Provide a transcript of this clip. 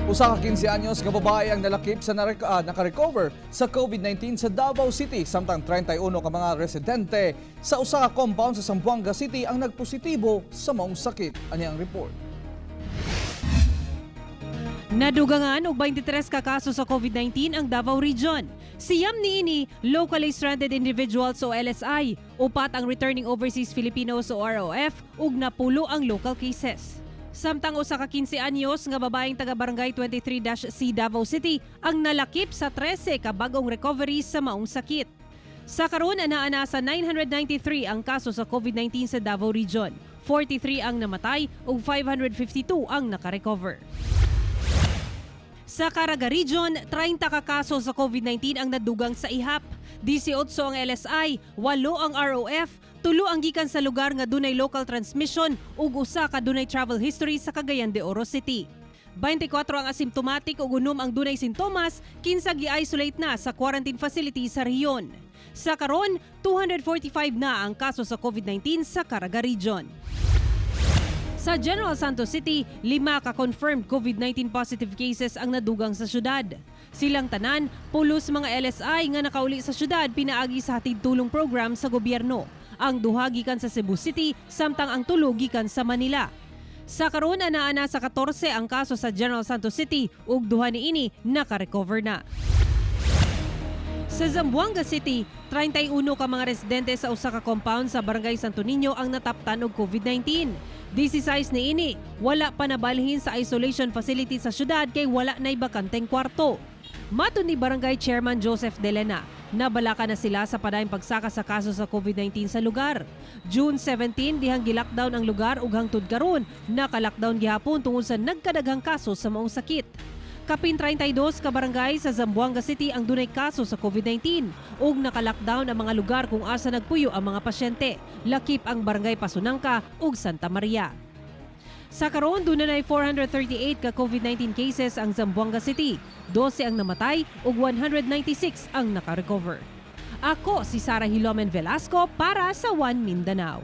Usa ka 15 anyos nga babae ang nalakip sa naka-recover sa COVID-19 sa Davao City, samtang 31 ka mga residente sa usa ka compound sa Zamboanga City ang nagpositibo sa maong sakit. Ani ang report. Nadugangan og 23 ka kaso sa COVID-19 ang Davao Region. 9 niini locally stranded individuals o LSI, 4 ang returning overseas Filipinos o ROF ug 10 ang local cases. Samtang usa ka 15 anyos nga babaeng taga Barangay 23-C, Davao City ang nalakip sa 13 ka bag-ong recovery sa maong sakit. Sa karon, ana-ana sa 993 ang kaso sa COVID-19 sa Davao Region. 43 ang namatay ug 552 ang nakarecover. Sa Caraga Region, 30 ka kaso sa COVID-19 ang nadugang sa ihap. 18 ang LSI, 8 ang ROF, 3 ang gikan sa lugar nga dunay local transmission ug 1 ka dunay travel history sa Cagayan de Oro City. 24 ang asymptomatic ug 6 ang dunay sintomas kinsa gi-isolate na sa quarantine facility sa rehiyon. Sa karon, 245 na ang kaso sa COVID-19 sa Caraga Region. Sa General Santos City, 5 ka-confirmed COVID-19 positive cases ang nadugang sa syudad. Silang tanan, pulos mga LSI nga nakauli sa syudad pinaagi sa Hatid Tulong program sa gobyerno. Ang 2 gikan sa Cebu City, samtang ang 3 gikan sa Manila. Sa karon, ana-ana sa 14 ang kaso sa General Santos City ug 2 niini naka-recover na. Sa Zamboanga City, 31 ka mga residente sa usa ka compound sa Barangay Santo Niño ang nataptan og COVID-19. 16 niini, wala pa nabalhin sa isolation facility sa syudad kay wala na'y bakanteng kwarto. Matod ni Barangay Chairman Joseph Delena, nabalaka na sila sa padayong pagsaka sa kaso sa COVID-19 sa lugar. June 17, dihang gi-lockdown ang lugar ug hangtod karon naka-lockdown gihapon tungod sa nagkadaghang kaso sa maong sakit. Kapin 32 ka barangay sa Zamboanga City ang dunay kaso sa COVID-19 ug naka-lockdown ang mga lugar kung asa nagpuyo ang mga pasyente. Lakip ang Barangay Pasonanca ug Santa Maria. Sa karon, dunay 438 ka COVID-19 cases ang Zamboanga City. 12 ang namatay ug 196 ang naka-recover. Ako si Sara Hilomen Velasco para sa One Mindanao.